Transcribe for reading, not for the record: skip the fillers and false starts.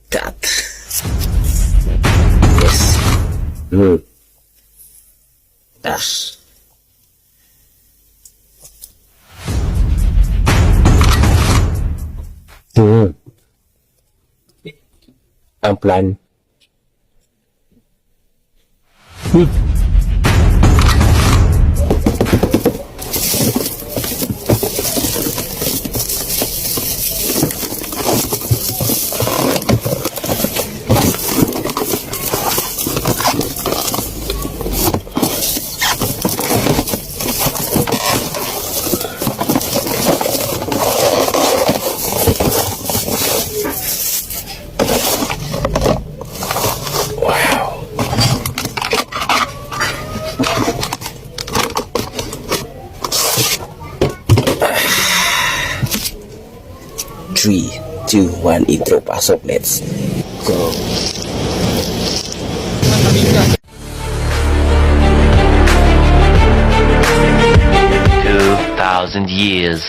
That. Yes. Ah. Ang plan. Wow. Three, two, one, intro, pasok, let's go. 2,000 years